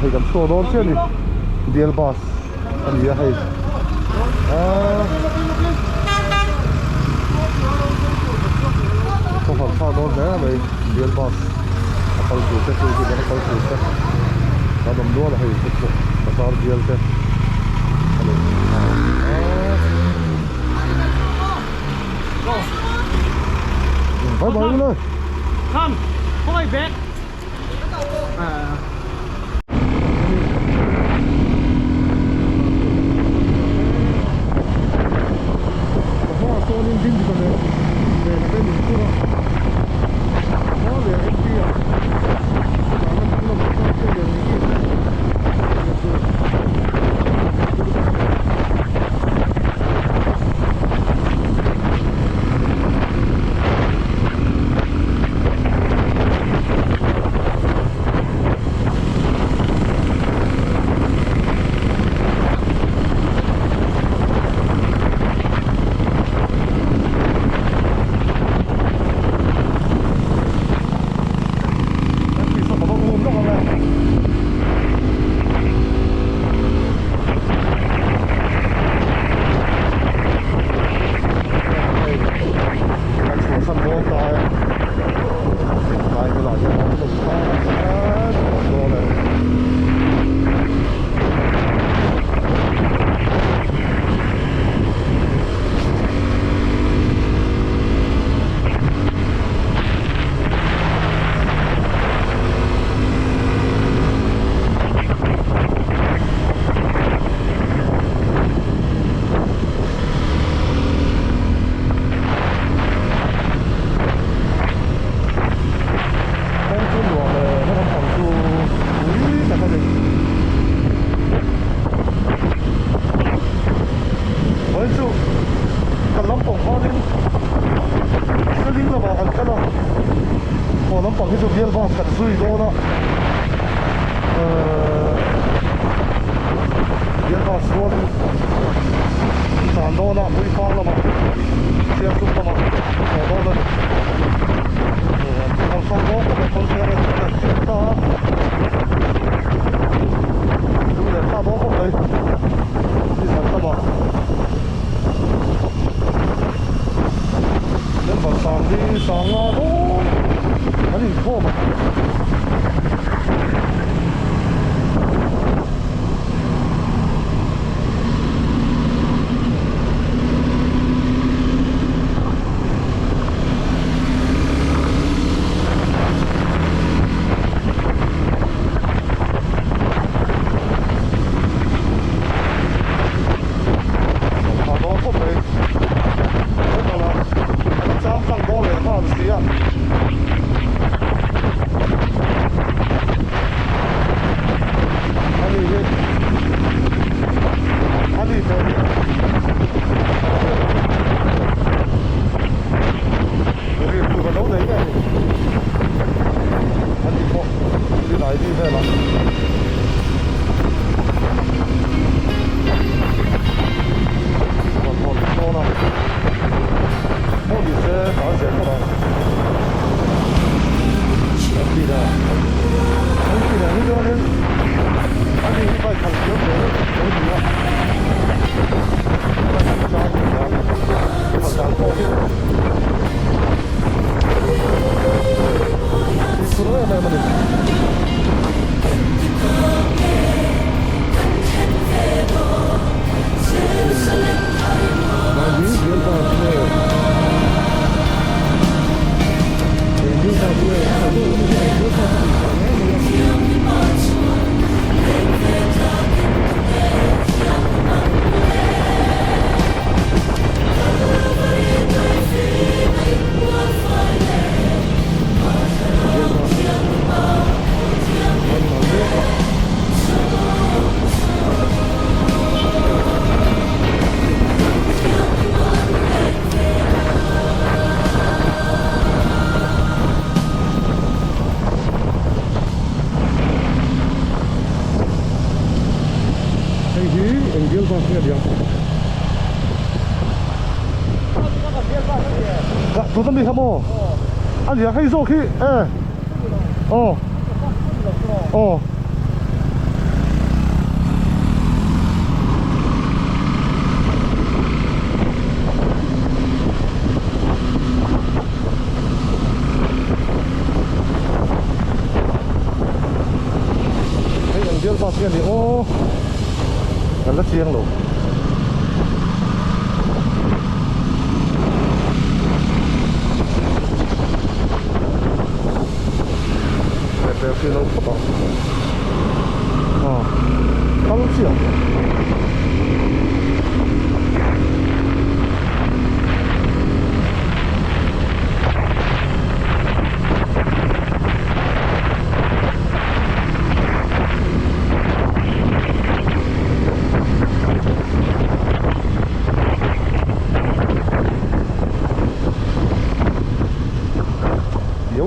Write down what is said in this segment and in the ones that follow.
Hei kan chhuak dawn chiah a ni bial bus a ni a hei aaa khawhar thlak dawn hle mai bial bus a kal tur te chu a kal tur te an awm nual a hei te chu bazar bial te a ni aaa. Bye bye ule. Come, khawngaih bag. Ka hmaah sawnin ding ka leh nen a ben inchhung a, hma leh a MP ah tlan atang lamah chuan hriat leh ngei ngei a chu. Kan chhuahsan dawn ta e tlai bulah hian an lo tang a chhuah dawn e. Kawng chu nuam leh hla lampang chu pui tak a ni. Vawiin chu kan lampang khanin Seling lamah kan kal a, aw lampang hi chu bial bus kan zui dawn a, ehh bial bus rualin tlan dawn a Muifang lamah Sialsuk lamah haw dawn a ni. An hrang dawn khawp mai kawngkheng a kan chhiat ta a, lung leh thlak dawn khawp mai nizan lamah member sang hi sang nga dawn an inkhawm a. A dawn khawp mai hetah lah an chang tlang dawn leh nghal si a. Ani hi ani pawh hi Ri tur a lo nei ngei a ni. Ani pawh rinai ni velah. Rawn hawn dawn a. Pawh ni se tan zel phawt ang. An ti dah. An ti dah hi chuanin ani hi bike khalh thiam ve deuh lo ni a. Bike an chang thei a. Khalh dan pawh hi fimkhur em em a ni. Hei hi eng bial bus nge aniang? Ka tuna mi kha maw? A nia hei zawk hi e aw aw. bus nge ni aw ka la chiang lo. Hmel khi lo phawt ang aw kal chiah. Yo.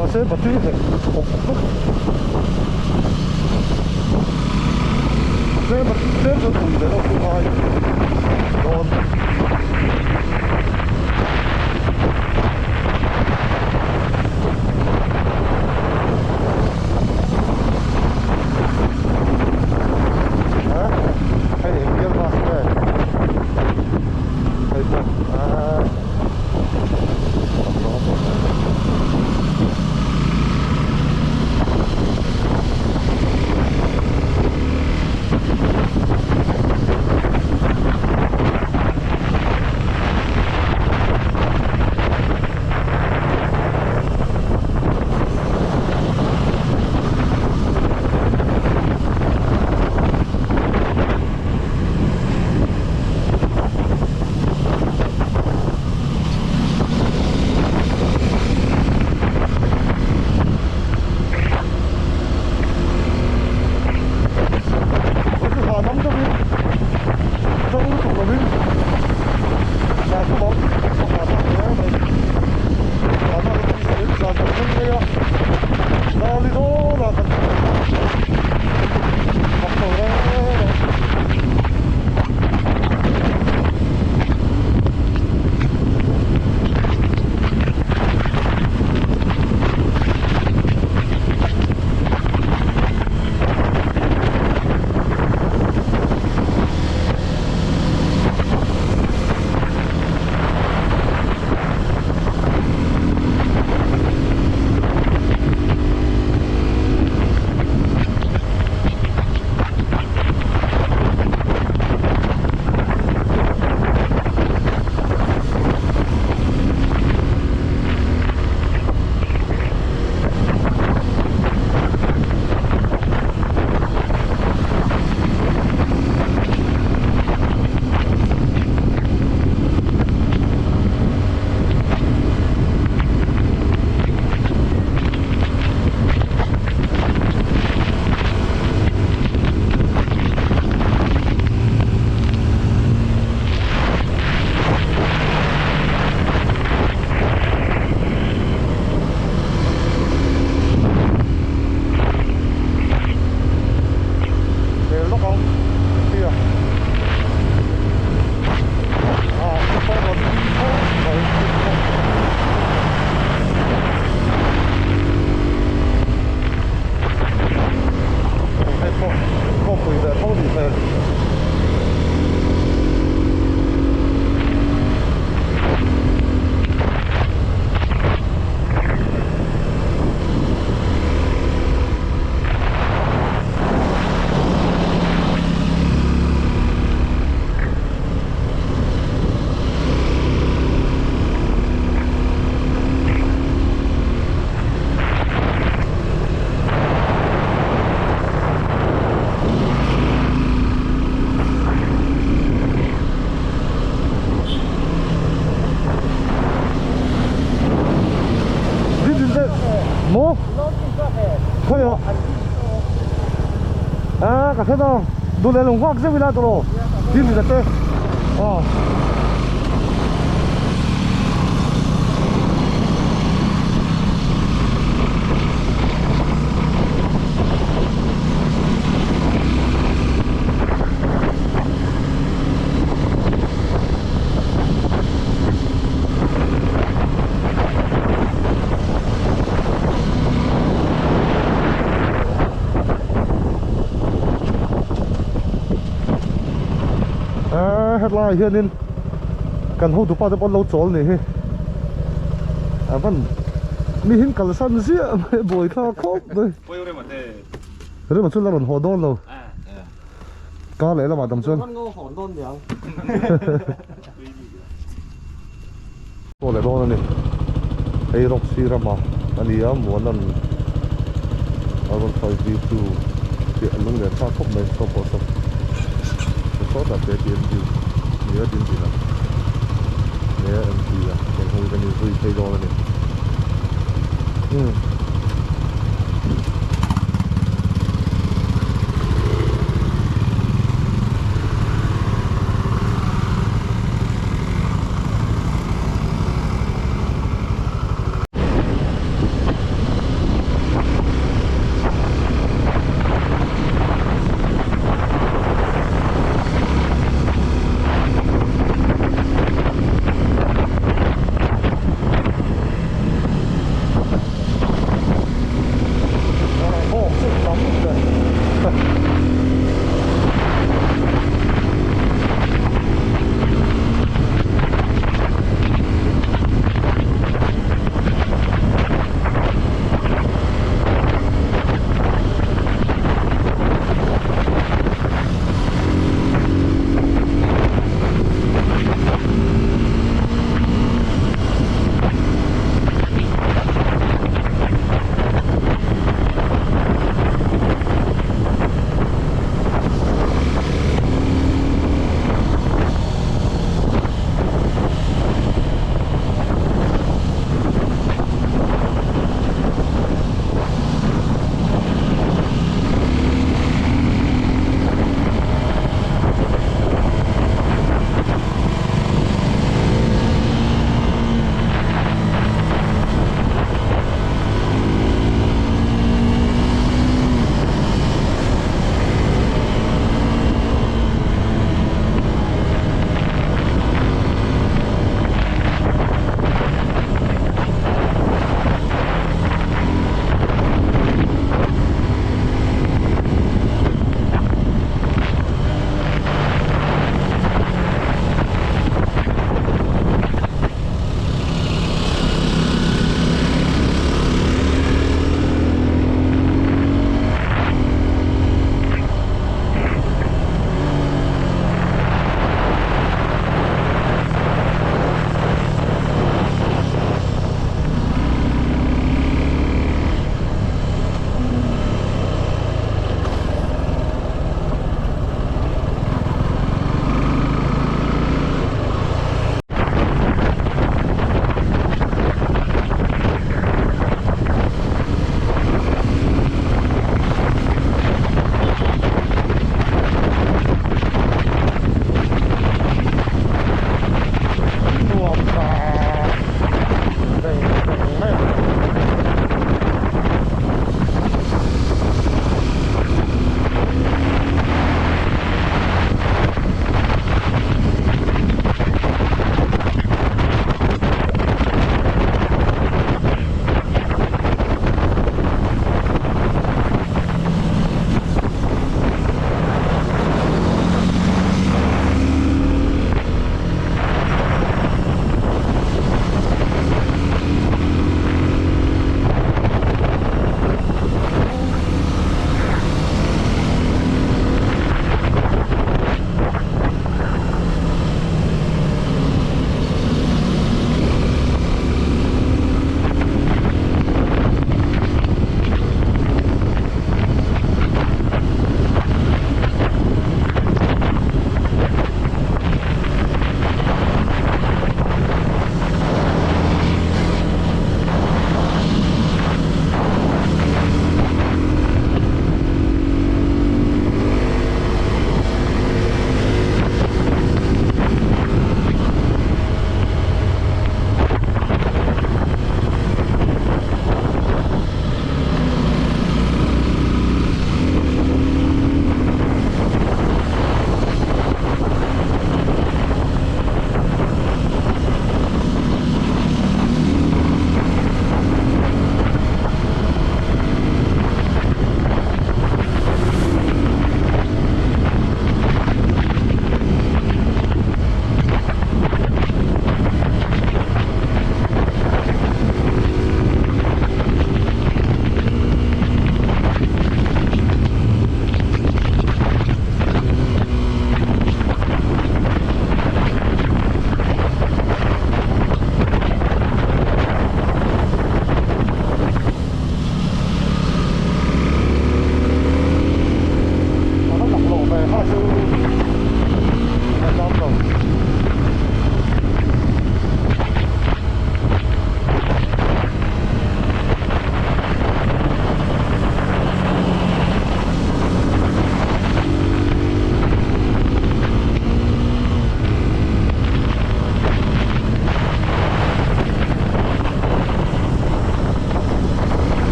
Mahse battery hek khawp khawp tlem tlem chuan tum ve deuh chu ngai dawn. Hei eng bial bus nge hei pawh aaa tam lo a Khawiah a ka hre dawng duh leh lo nghak zeuh ila tawh tin ri te aw. Hetlaiah hianin kan hotupa te pawh an lo chawl nih hi a van mi hin kalsan ziah mai a buai thlak khawp mai rema chu la rawn haw dawn lo kar leh lamah dam chuan Aw leh dawn a ni hei rawk si rama a ni a Muanan R15V2 tih a lung leh thlak khawp mai saw pawh saw sawtah KTM Duke ni a din din a ne a MT a eng ho hi kan inzui phei dawn a ni umm.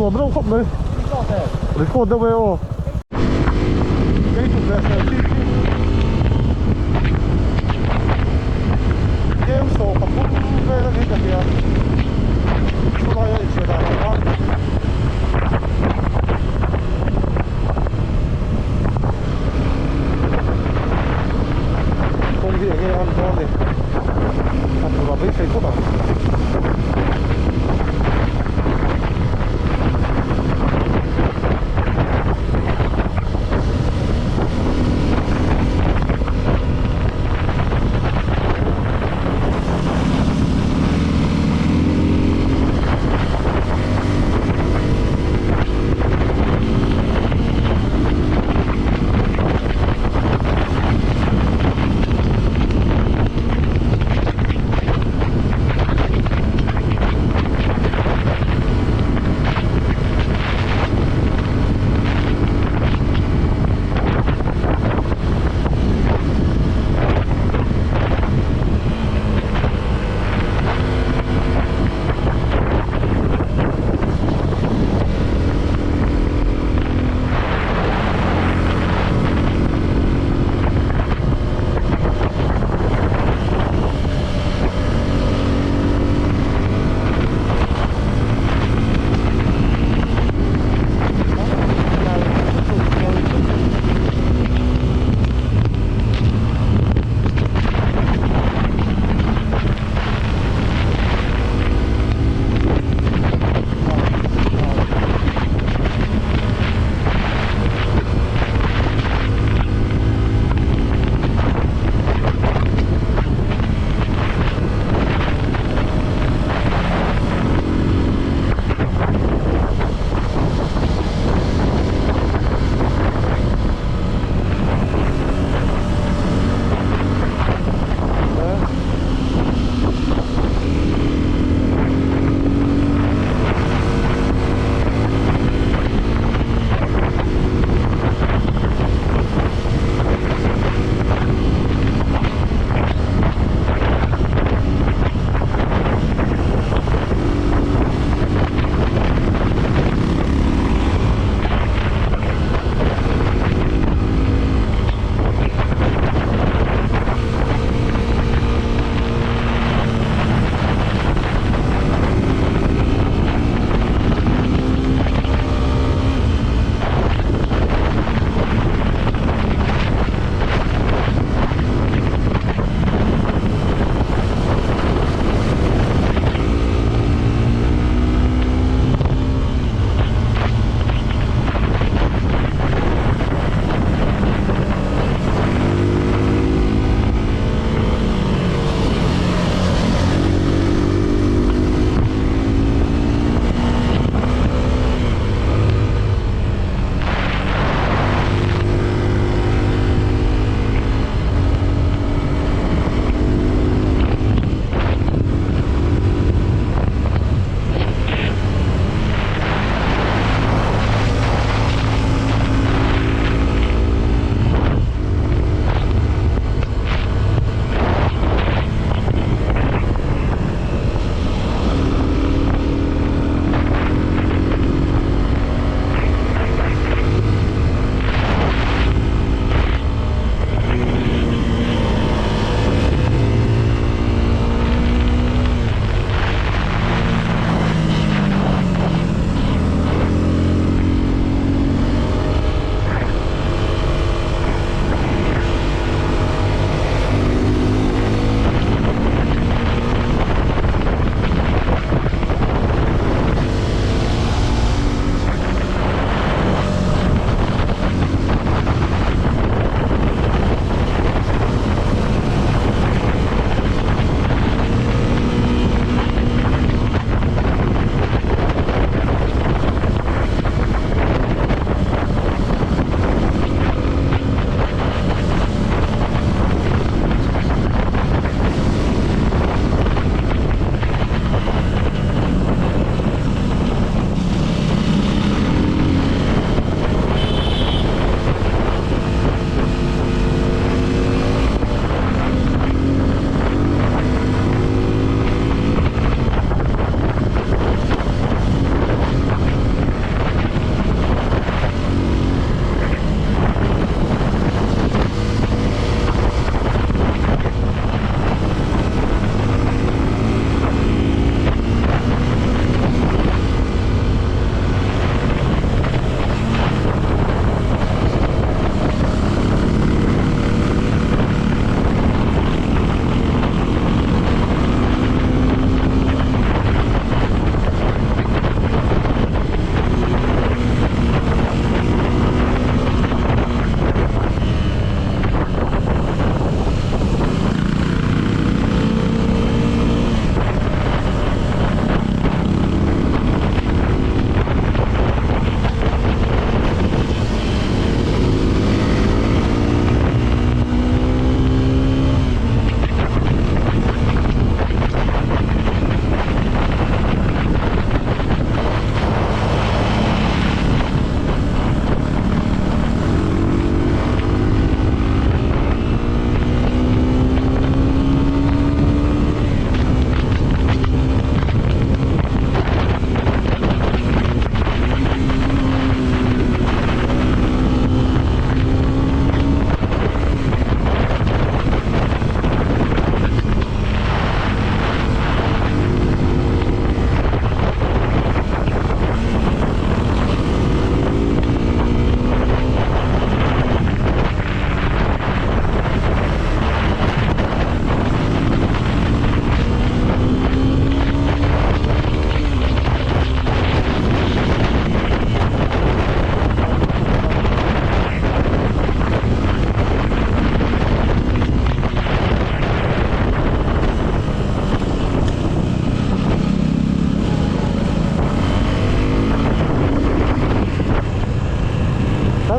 nuam reuh khawp mai. Record deuh e aw. Keichuk leh Serchhip hi kem sawh pathum vel a ni ka hria. Chulai a inchhe dan ang khan. Kawng hi enge an dawn ni? A tura beisei phawt ang.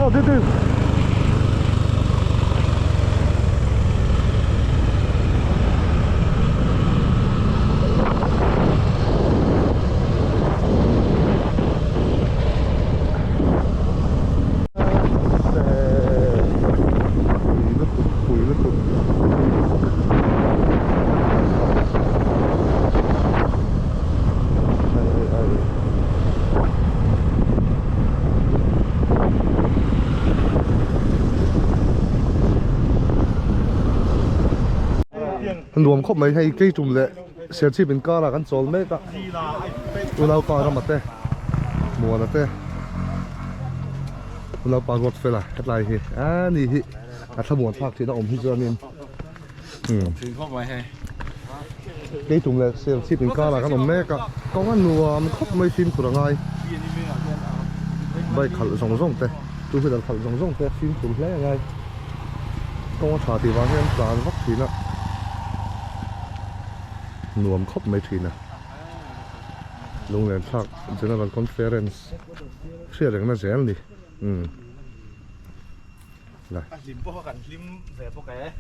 Aw Didi. Pui lutuk, pui lutuk. Ai ai ai. Nuam khawp mai hei kei tum leh Serchhip inkar ah kan chawl mek a unaupa rama te muana te unaupa ruat fela hetlai hi a ni hi a thlamuan thlak thin a awm hi chuanin Kei tum leh Serchhip inkar ah kan awm mek a kawng a nuam khawp mai fimkhur a ngai bike khalh zawng zawng te two wheeler khalh zawng zawng te fimkhur hle a ngai kawng a tha tih vang hian tlan vak thin a nuam khawp mai thin a lunglen thlak general conference hriat rengna zel a ni umm. A hlim pawh kha kan hlim ve bawk e.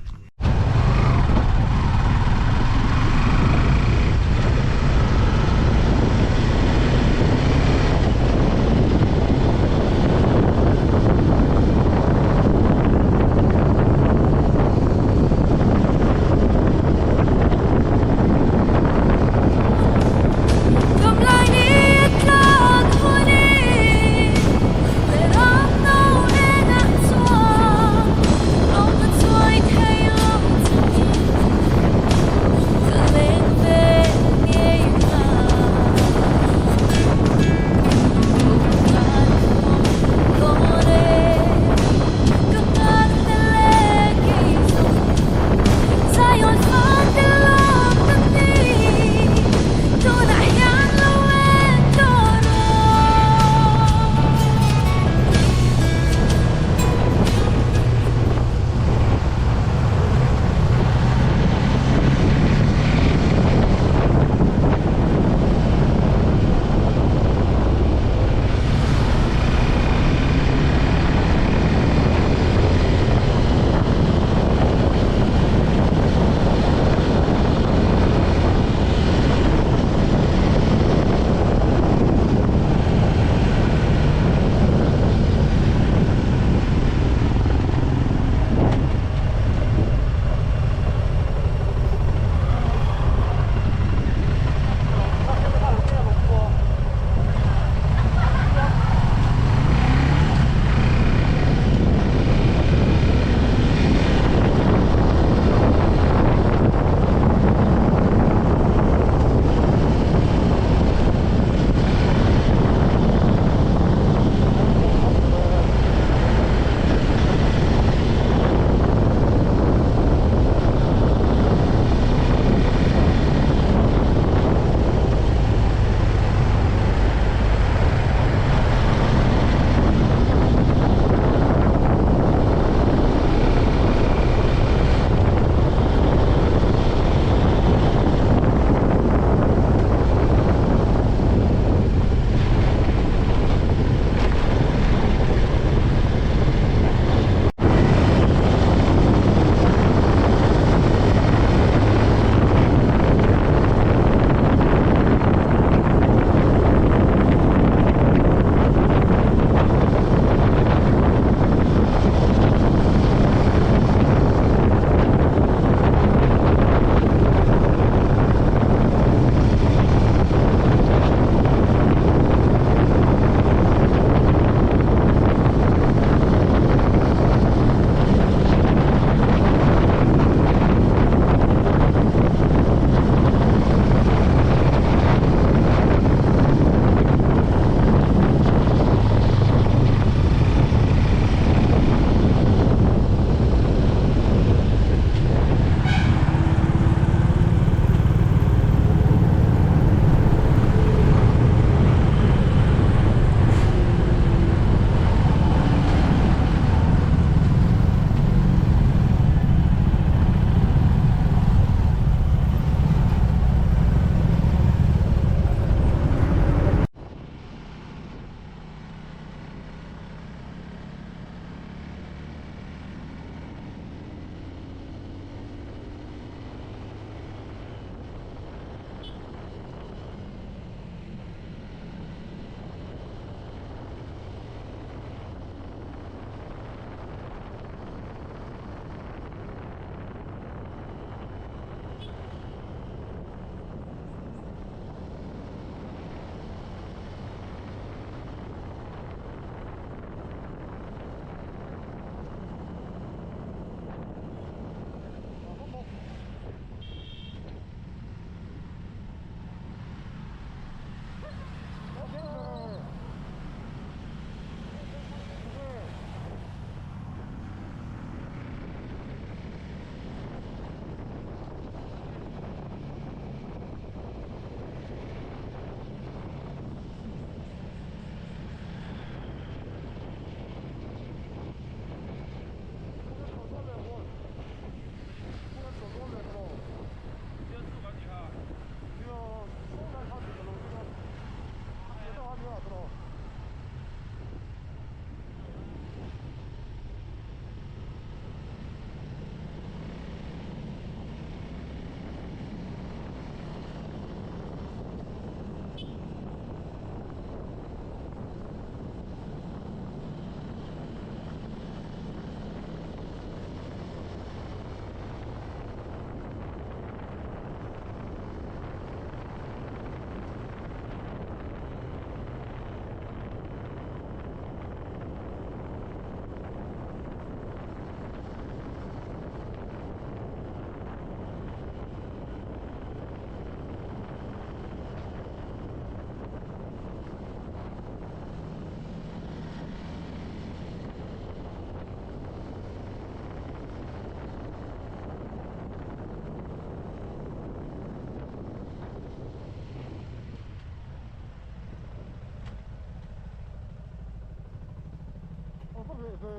ve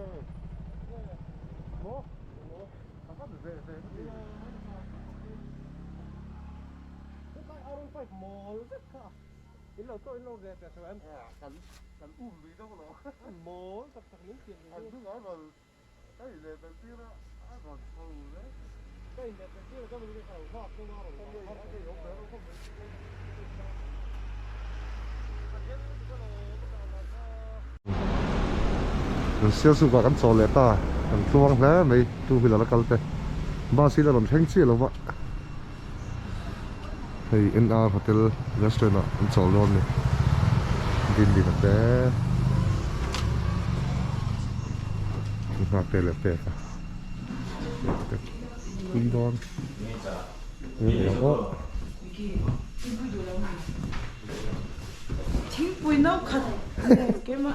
maw a van ve ve ka ti. Hetlai R 5 mawl vek kha in lo tawh in lo ve ve tho em? Kan kan um lui deuh lo. Mawl tak tak min pian An hnung a rawn ka in leh belh tir a a rawn chho hle. Ka in leh belh tir a ka min ka lo nghak deuh a rawn nghak Sialsuk ah kan chaw leh ta kan tluang hle mai two wheeler a kal te bus hi la rawn thleng chiah lo va hei N_R hotel restaurant ah an chawl dawn a ni din din a te nghak te leh pek a pui dawn. Thingpui no khat kem a.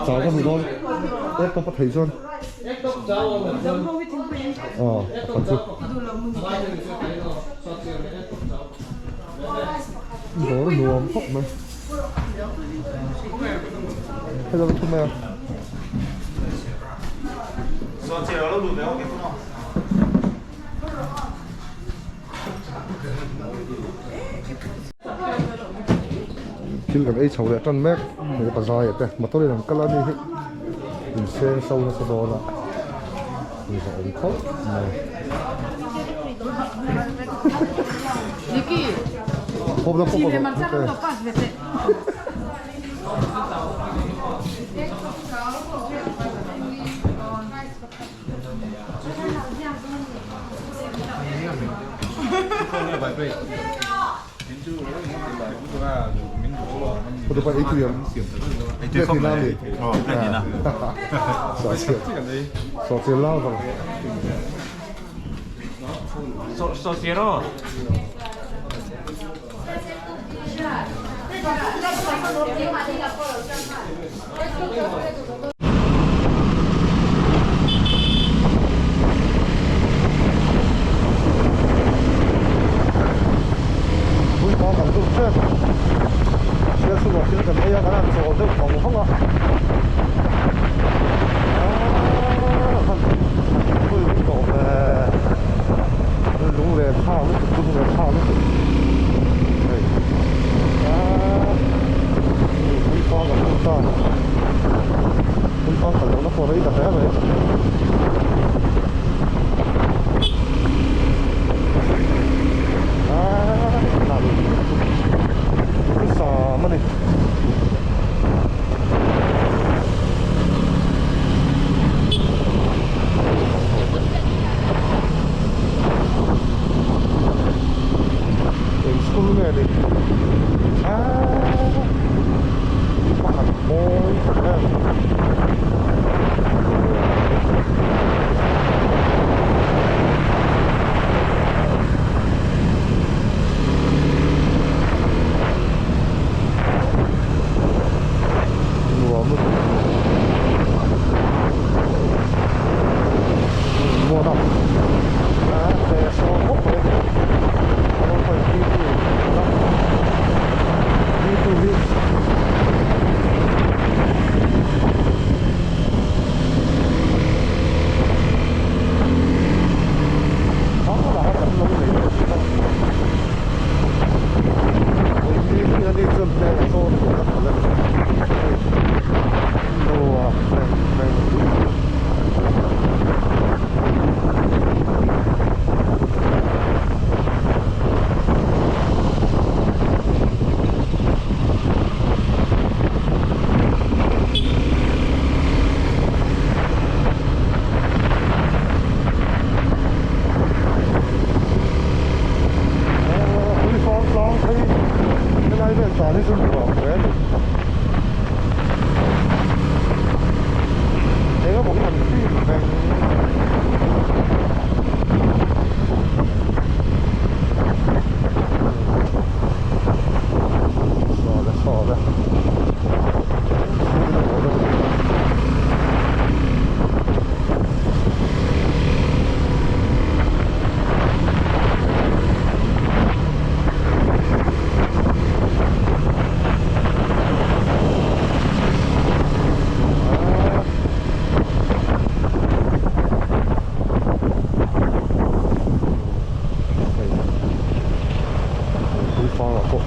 Chau ka hmu dawn ek ka thei chuan aw pakhat chu dawr nuam khawp mai. Hello thu mai a. Thil kan ei chho leh tan mek hei pazai te motor in an kal a ni hi inseng so nasa dawn a in a awm khawp mai.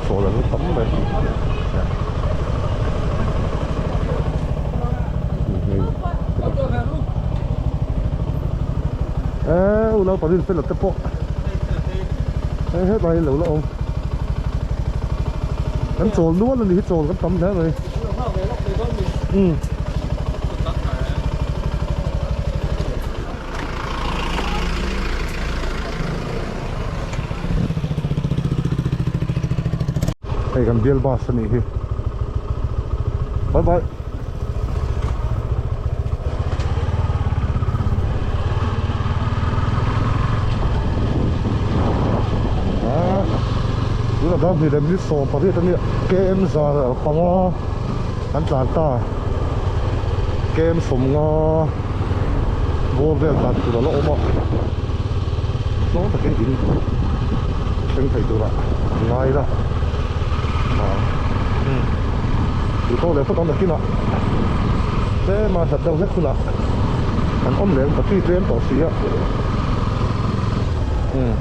Chawl an la tam mai. Eee u naupang in fel te pawh hei hetlai hi lo la awm kan chawl nual a ni hi chawl kan tam hle mai umm. Hei kan bial bus a nih hi bye bye ah tunah dar hnih leh minute 18 a nia km 5 kan tlan ta km 50 bawr vel tlan tur a la awm a tluang takin in thleng thei turah ngai la ah duhtawk leh phawt ang nakinah tlema hlat deuh hlek hunah an awm leh ang battery tlem tawh si a umm.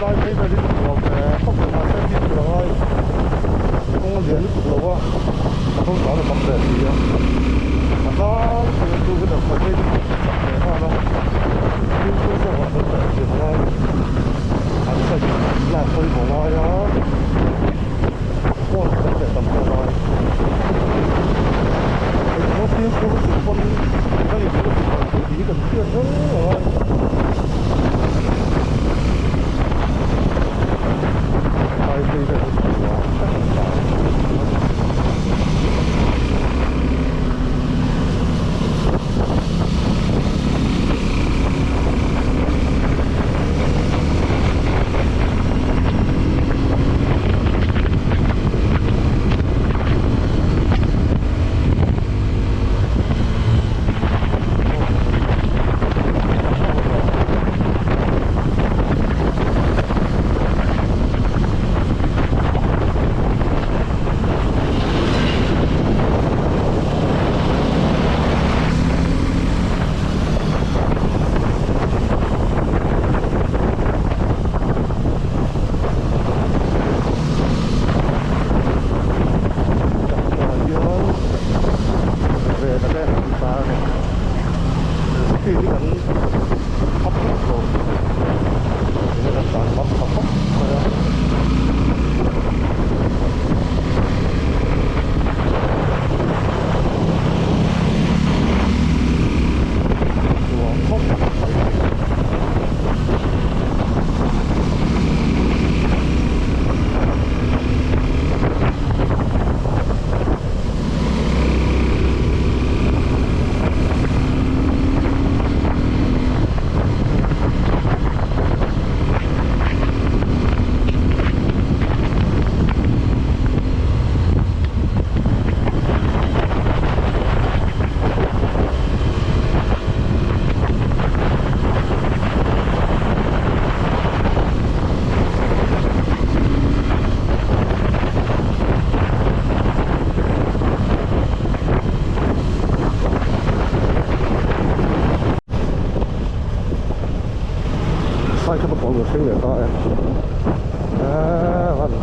Helai phei vel hi chu nuam ve khawp mai mahse tih tur a ngai kawng a lian lutuk lo a motor tlan a tam ve si a a tlangpui a two wheeler khawi phei chu chak ve nghal a fimkhur zawk ah kan tlan zir a ngai an side lak pawimawh ngai a phone kan leh tam pawh ngai engemaw fimkhur lutuk pawn ka in lutuk lo tih hi kan hriat reng a ngai. Helai phei vel hi chu nuam tak a ni ta. Speed hi kan up vak lo enge kan tlan bak tha khawp mai a. Nuam khawp mai. Sai kha pawh lo thleng leh ta e eee an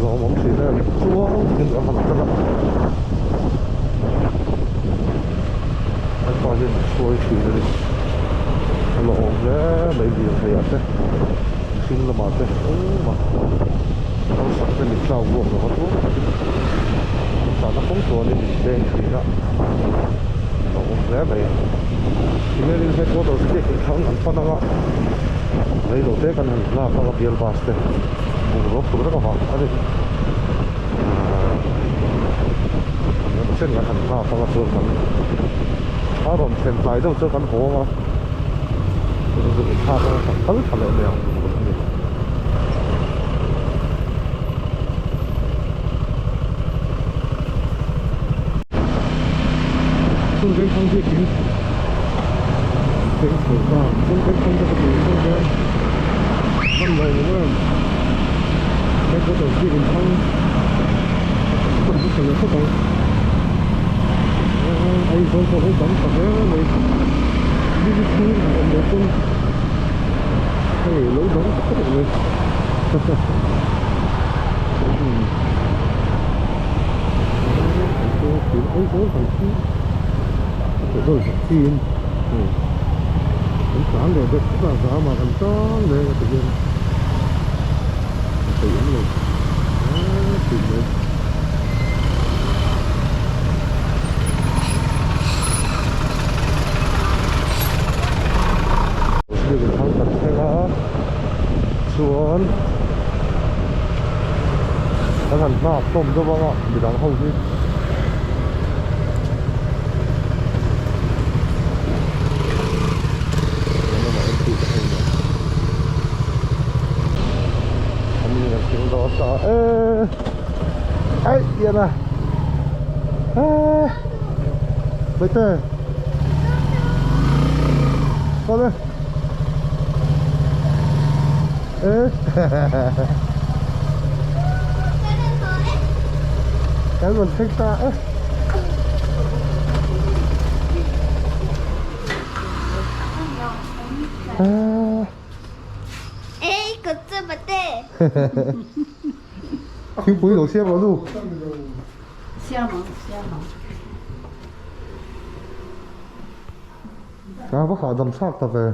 lawmawm thin em chuang takin an han kal a an pa hian hruai thin a ni a lawm hle mai lirthei ah te mihring lamah te engmah harsat te mit tlak vuak lova tluang takin tlan a kawng chuanin min veng thin a a awm hle mai tinge headquarters biakin thlang an pan anga reilo te kan han lak anga bial bus te bungraw phur vek avang a ni ahh engemaw chen kan han lak anga chuan kan. A rawn thlen tlai deuh chuan kan haw ang a, zuk inthlak anga kan kal tha leh mai ang a ni. Chhun vengthlang biakin thleng chho ta, chhun vengthlang te ka tih chuan hian hman lo ang em headquarters biakin thlang ka hmu thei leh khawp ang Aizawl pawh hi tam ta hle mai busy chhung han awm loh pawn hei lo dang ta khawp mai Aizawl kan thleng a taxi in kan tlan leh deuh phawt a zam ah kan tang reng a ti hian a peih awm lo aa tih mai. Biakin thang kan thleng a chuan kan han nghak hlawm deuh ang a midang ho hi. Kan rawn thleng ta e. Thingpui lo siam rawh nu. Siam ang, siam ang. A va hahdam thlak ta ve.